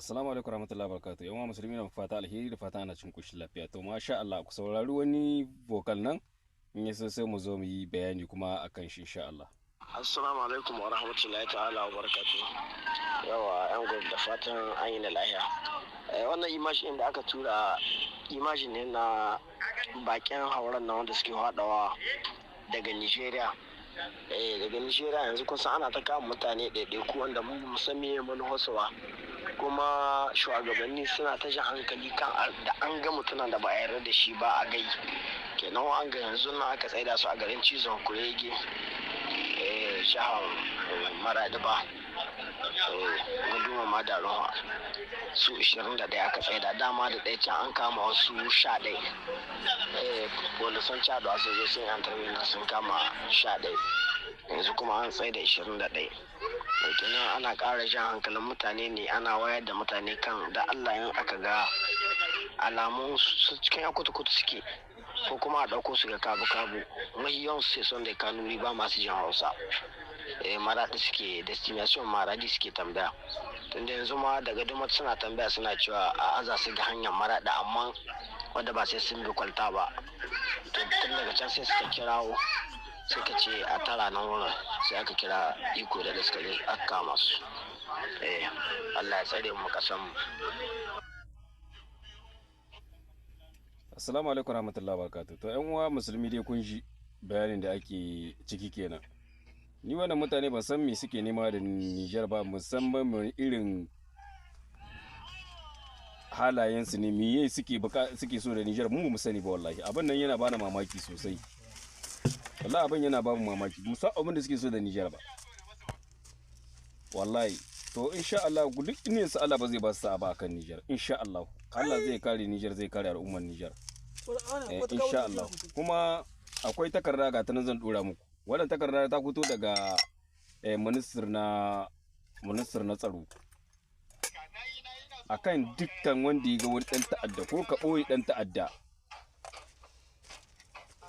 Assalamu alaikum warahmatullahi wabarakatuh. Yan uwa musulmi, na fata alheri da fata ana cin koshin lafiya. To masha Allah, ku saurari wani vocal nan, in ya so sai mu zo mu yi bayani kuma akan shi insha Allah. Assalamu alaikum wa rahmatullahi ta'ala wa barakatuh. Yawa yan gwamnati, da fatan an yi na lahiya. Wannan image ɗin da aka tura, image ne na bakin hauren na wanda suke haɗawa daga Nigeria. Daga Nigeria yanzu kusan ana ta kama mutane ɗaiɗaiku wanda mu ba mu san meye manufarsu ba. Kuma shugabanni suna ta jan hankali kan da an ga mutumin da ba a yarda da shi ba a gai. Kenan an ga yanzu nan aka tsaida su a garin Cizon Kurege, jihar Maradi ba, gunduma Madaruwa, su 21 aka tsaida. Dama da ɗaya can an kama wasu 11. Polisan Chad sun zo sun intervene, sun kama 11, yanzu kuma an tsaida 21. Kenan ana ƙara jan hankalin mutane ne, ana wayar da mutane kan da Allah in aka ga alamun su cikin akutu-kutu suke ko kuma a ɗauko su ga kabu-kabu, mahi yawan su sai son da Kanuri, ba masu jin Hausa. Maraɗi suke destination, Maradi suke tambaya, tunda yanzu ma daga Dumat suna tambaya, suna cewa a aza su ga hanyar Maraɗi, amma wadda ba sai sun bi kwalta ba. To tun daga can sai suka kirawo, suka ce a tara nan wurin, sai aka kira iko da suka je aka kama su. Allah ya tsare mu kasan mu. Assalamu alaikum warahmatullahi wabarakatuh. To yan uwa musulmi dai, kun ji bayanin da ake ciki kenan. Ni wannan mutane ban san me suke nema da Niger ba, musamman mu irin halayensu ne, miye suke suke so da Niger, mu mu sani ba wallahi. Abin nan yana bani mamaki sosai. Wallahi abin yana ba mu mamaki. Mu san abin da suke so da Niger ba. Wallahi. To insha Allah, duk ne su Allah ba zai ba su sa'a ba akan Niger. Insha Allah. Allah zai kare Niger, zai kare al'ummar Niger. Insha Allah. Kuma akwai takarda, ga ta nan zan dora muku. Wannan takarda ta fito daga minister na tsaro. Akan dukkan wanda ya ga wani ɗan ta'adda, ko ka ɓoye ɗan ta'adda,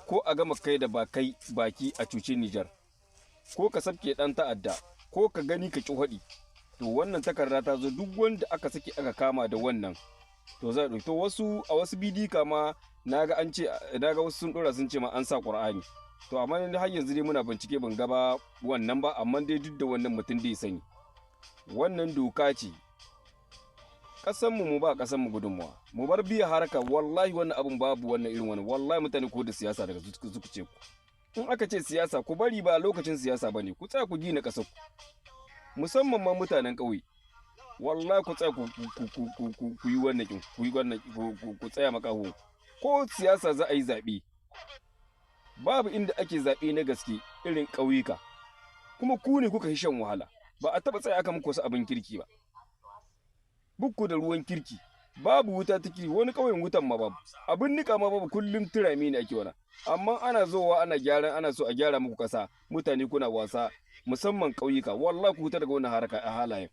ko a gama kai da ba kai baki a cuci Nijar, ko ka sabke ɗan ta'adda, ko ka gani ka ƙi haɗi. To wannan takarda ta zo, duk wanda aka sake aka kama da wannan, to za a ɗauki. To wasu a wasu bidika ma naga an ce, naga wasu sun ɗora sun ce ma an sa Qur'ani. To amma har yanzu dai muna bincike, ban ga ba wannan ba, amma dai duk da wannan mutum dai sani. Wannan doka ce. Ƙasanmu, mu ba ƙasanmu gudunmuwa. Mu bar biya haraka, wallahi wannan abun babu wannan irin wannan, wallahi mutane ko da siyasa daga zukuce ku. In aka ce siyasa, ku bari, ba lokacin siyasa bane, ku tsaya ku gina ƙasar ku. Musamman ma mutanen ƙauye. Wallahi ku tsaya ku yi wannan kin, ku yi wannan, ku tsaya makaho. Ko siyasa za a yi zaɓe, babu inda ake zaɓe na gaske irin ƙauyuka. Kuma ku ne kuka yi shan wahala. Ba a taɓa tsaya aka muku wasu abin kirki ba. Bukku da ruwan kirki, babu wuta take, wani ƙauyen wutan ma babu, abin nika ma babu, kullum turame ne ake wana. Amma ana zowa ana gyaran, ana so a gyara muku ƙasa, mutane kuna wasa, musamman ƙauyuka. Wallahi ku huta daga wannan haraka a halayen.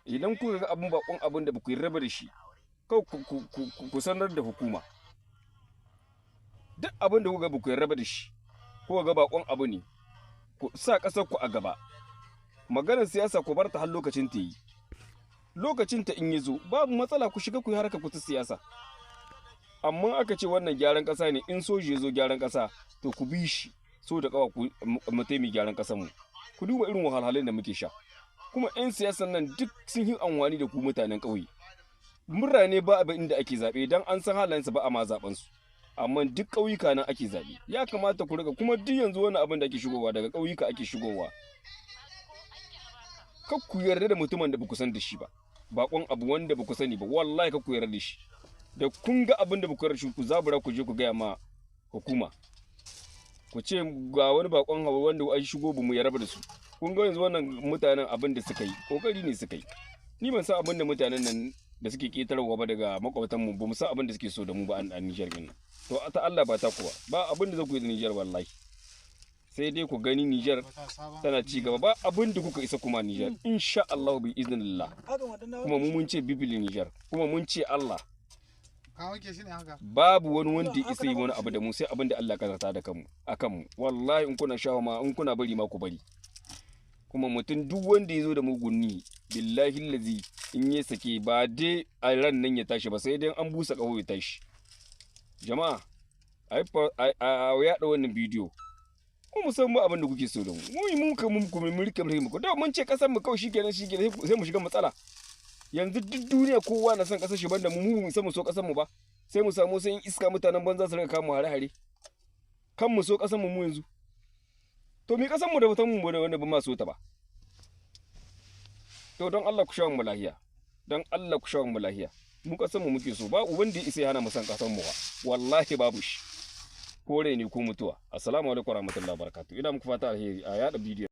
Idan kuka ga abin bakon abin da ba ku raba da shi, kawai ku sanar da hukuma. Duk abin da kuka ga ba ku raba da shi, kuka ga bakon abu ne, ku sa ƙasar ku a gaba. Maganar siyasa ku bar ta har lokacin ta yi. Lokacin ta in ya zo, babu matsala, ku shiga ku yi harkar ku ta siyasa. Amma aka ce wannan gyaran ƙasa ne, in soji ya zo gyaran ƙasa, to ku bi shi so da ƙawa, ku mu taimi gyaran ƙasar mu. Ku duba irin wahalhalun da muke sha. Kuma 'yan siyasan nan duk sun yi amfani da ku mutanen ƙauye. Murane ba abin inda ake zaɓe, don an san halayensu, ba a ma zaɓen su. Amma duk ƙauyuka nan ake zaɓe. Ya kamata ku riga kuma duk yanzu wani abin da ake shigowa daga ƙauyuka ake shigowa. Kar ku yarda da mutumin da ba ku san da shi ba. Bakon abu wanda ba ku sani ba, wallahi kar ku yarda da shi. Da kun ga abin da ba ku yarda shi, ku zabura ku je ku gaya ma hukuma. Ku ce ga wani bakon abu wanda an shigo, ba mu yarda da su. Kun ga yanzu wannan mutanen abin da suka yi, kokari ne suka yi. Ni ban san abin da mutanen nan da suke ketarwa ba daga makwabtan mu, ba mu san abin da suke so da mu ba a Niger din nan. To ta Allah ba ta kuwa, ba abin da za ku yi da Niger wallahi. Sai dai ku gani Niger tana ci gaba, ba abin da kuka isa kuma Niger. Insha Allah bi iznillah. Kuma mu mun ce bibili Niger, kuma mun ce Allah. Ka wanke shi ne haka? Babu wani wanda ya isa yi wani abu da mu sai abin da Allah ya karata da kanmu akan mu. Wallahi in kuna shawa ma, in kuna bari ma, ku bari. Kuma mutum duk wanda ya zo da mugunni, billahi lazi In ya sake ba dai a ran nan ya tashi ba, sai dai an busa ƙaho ya tashi. Jama'a, a yaɗa wannan bidiyo. Mu mu san mu abin da kuke so da mu. Mu mun ka mun kuma mun rike mu. Da mun ce kasar mu kawai shikenan shikenan sai mu shiga matsala. Yanzu duk duniya kowa na son kasar shi banda mu, mu mu so kasar mu ba. Sai mu samu sai iska mutanen banza su rika kama hare-hare. Kan mu so kasar mu mu yanzu. To mi kasar mu da wutan mu da wanda ba ma so ta ba. To don Allah ku shawon mu lahiya. Don Allah ku shawon mu lahiya. Mu kasar mu muke so, ba wanda ya isa ya hana mu san kasar mu ba. Wallahi babu shi. Kore ne ko mutuwa. Assalamu alaikum warahmatullahi wabarakatuh. Ina muku fata alheri, a yada bidiyon.